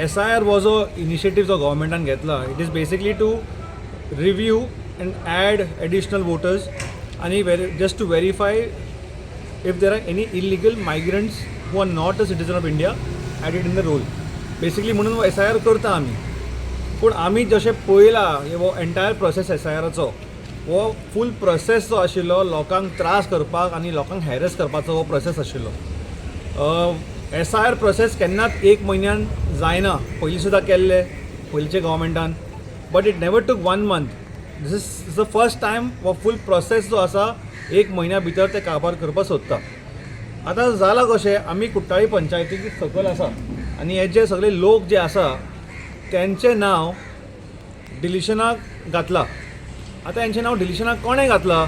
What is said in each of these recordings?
SIR हो जो initiative जो गव्हर्मेंटान घेतला, it is basically to review and add additional voters आनी just to verify if there are any illegal migrants who are not a citizen of India added in the roll. Basically म्हणून SIR करता आमी. पूण आमी जशें पळयलां, हो entire process एसआयआराचो, हो फूल प्रोसेस जो आशिल्लो, लोकांक त्रास करपाक आनी लोकांक हॅरस करपाचो हो प्रोसेस आशिल्लो. एसआयआर प्रोसेस केन्नाच एक म्हयन्यान जायना. पयलीं सुद्दां केल्ले पयलींच्या गव्हर्मेंटान, but it never took one month. This is the first time हो फूल प्रोसेस जो आसा, एक म्हयन्या भितर ते काबार करपाक सोदता. आतां जालां कशें, आमी कुठ्ठाळी पंचायतीक सकयल आसा आनी हे जे सगळे लोक जे आसा, तेंचें नांव डिलिशनाक घातलां. आतां हेंचें नांव डिलिशनाक कोणें घातलां?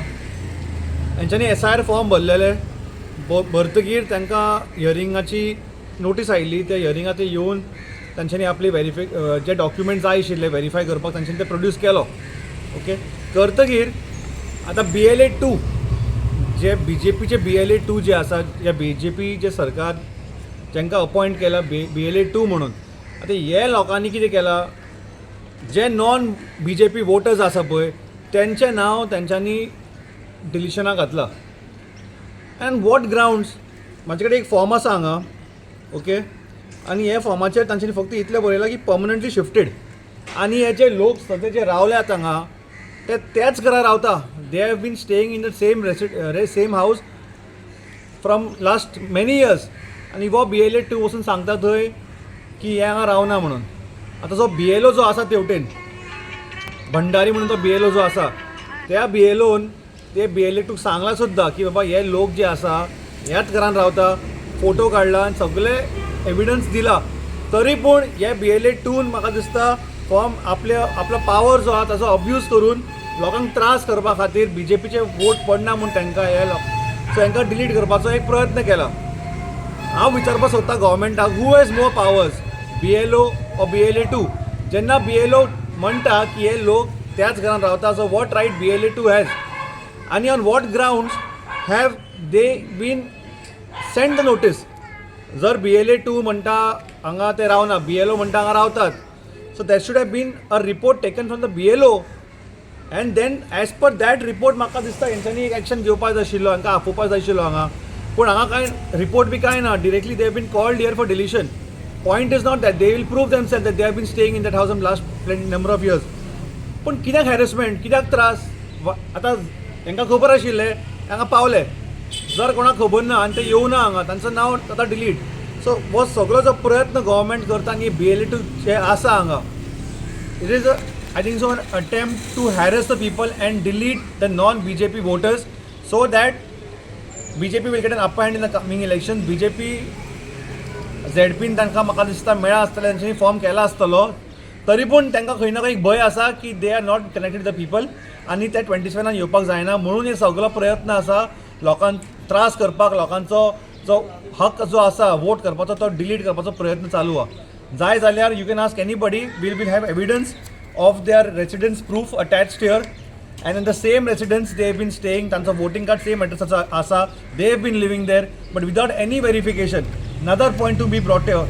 हेंच्यांनी एसआयआर फॉर्म भरलेले. भरतगीर तांकां हियरिंगाची नोटीस आयिल्ली. त्या हियरिंगा ते येवन तांच्यांनी आपली जे डॉक्युमेंट जाय आशिल्ले व्हेरीफाय करपाक, तांच्यांनी ते प्रोड्यूस केलो. ओके, करतगीर आतां बीएलए टू जे बीजेपीचे बीएलए टू जे आसा, जे बीजेपी जे सरकार तांकां अपॉयंट केला बीएलए टू म्हणून, आतां हे लोकांनी कितें केलां, जे नॉन बीजेपी वोटर्स आसा पळय, तेंचें नांव तेंच्यांनी डिलिशनाक घातलां. And what grounds? म्हाजे कडेन एक फॉर्म आसा हांगा, ओके, आनी हे फॉर्माचेर तांच्यांनी फक्त इतलें बरयलां की पर्मनंटली शिफ्टेड. आनी हे जे लोक सद्या जे रावल्यात हांगा, ते त्याच घरा रावता. They have been staying in the same house from last many years. आनी हो बीएलए टू वचून सांगता थंय की हे हांगा रावना म्हणून. आतां जो बीएलओ जो आसा तेवटेन, भंडारी म्हणून तो बीएलओ जो आसा, त्या बीएलओन ते बीएलए टूक सांगलां सुद्दां की बाबा, हे लोक जे आसा ह्याच घरान रावता. फोटो काडला आनी सगळे एविडन्स दिला. तरी पूण हे बीएलए टून म्हाका दिसता फॉर्म आपले आपलो पावर जो आहा ताजो अब्यूज करून लोकांक त्रास करपा खातीर, बीजेपीचे वोट पडना म्हूण तांकां हे सो हांकां डिलीट करपाचो एक प्रयत्न केला. हांव विचारपाक सोदता गव्हर्मेंटाक, who has more powers, BLO or BLA 2? जेन्ना बीएलओ म्हणटा की हे लोक त्याच घरान रावता, so what right BLA 2 has आनी on what grounds have they been send the notice? जर बीएलए टू म्हणटा हांगा ते रावना, बीएलओ म्हणटा हांगा रावतात, so that should have been a report taken from the BLO and then as per that report म्हाका दिसता हेंच्यांनी एक एक्शन घेवपाक जाय आशिल्लो, हांकां आपोवपाक जाय आशिल्लो हांगा. पूण हांगा कांय रिपोर्ट बी कांय ना. Directly they have been called here for deletion. Point is not that they will prove themself that they have been staying in that house in last number of years. पूण कित्याक हॅरसमेंट, कित्याक त्रास? आतां तांकां खबर आशिल्लें, हांगा पावले. जर कोणाक खबर ना आनी ते येवना हांगा, तांचो नांव आतां डिलीट. सो हो सगळो जो प्रयत्न गव्हर्मेंट करता आनी बीएलए टू जे आसा हांगा, it is, I think so, an attempt to harass the people and delete the non BJP voters so that BJP will get an upper hand in the coming election. BJP झेडपीन तांकां म्हाका दिसता मेळ्ळा आसतलें, तेंच्यांनी form केला आसतलो. तरी पूण तांकां खंय ना खंय भंय आसा की they are not connected the people आनी ते 27नान येवपाक जायना म्हणून हे सगळो प्रयत्न आसा लोकांक त्रास करपाक. लोकांचो जो हक जो आसा वोट करपाचो, तो डिलीट करपाचो प्रयत्न चालू आहा. जाय जाल्यार you can ask anybody. We'll have evidence of their residence proof attached here, and in the same residence they have been staying. तांचो वोटिंग कार्ड सेम एड्रेसाचो आसा. They have been living there, but without any verification. Another point to be brought here,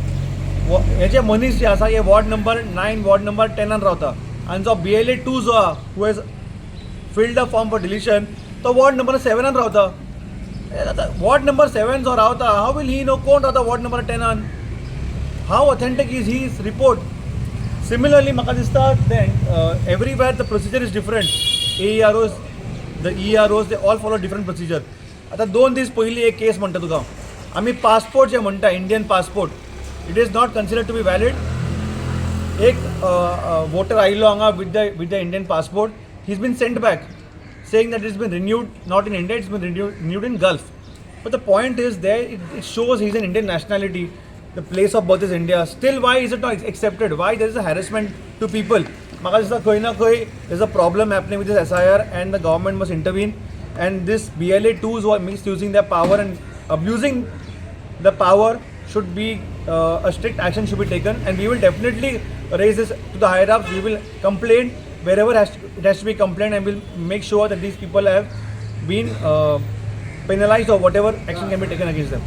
हे जे मनीस जे आसा, हे ward number 9, ward number 10नान रावता आनी जो BLA two जो आहा, who has filled the form for deletion, तो वॉर्ड नंबर 7नान रावता. आतां वॉर्ड नंबर 7 जो रावता, how will he know कोण रावता वॉर्ड नंबर 10नान? How authentic is his report? Similarly, म्हाका दिसता then everywhere the procedure is different. AEROs, the EROs, they all follow different procedure. आतां 2 दीस पयलीं एक केस म्हणटा तुका आमी, पासपोर्ट जे म्हणटा, Indian passport, it is not considered to be valid. एक वोटर आयिल्लो हांगा with the Indian passport. He is been sent back saying that it's been renewed not in India, it's been renewed in Gulf. But the point is there, it shows he's an Indian nationality. The place of birth is India. Still, why is it not accepted? Why there is a harassment to people? म्हाका दिसता खंय ना खंय there's a problem happening with this SIR and the government must intervene. And this BLA 2s who are misusing their power and abusing the power should be a strict action should be taken, and we will definitely raise this to the higher ups. We will complain wherever it has to be complained and we'll make sure that these people have been penalized or whatever action can be taken against them.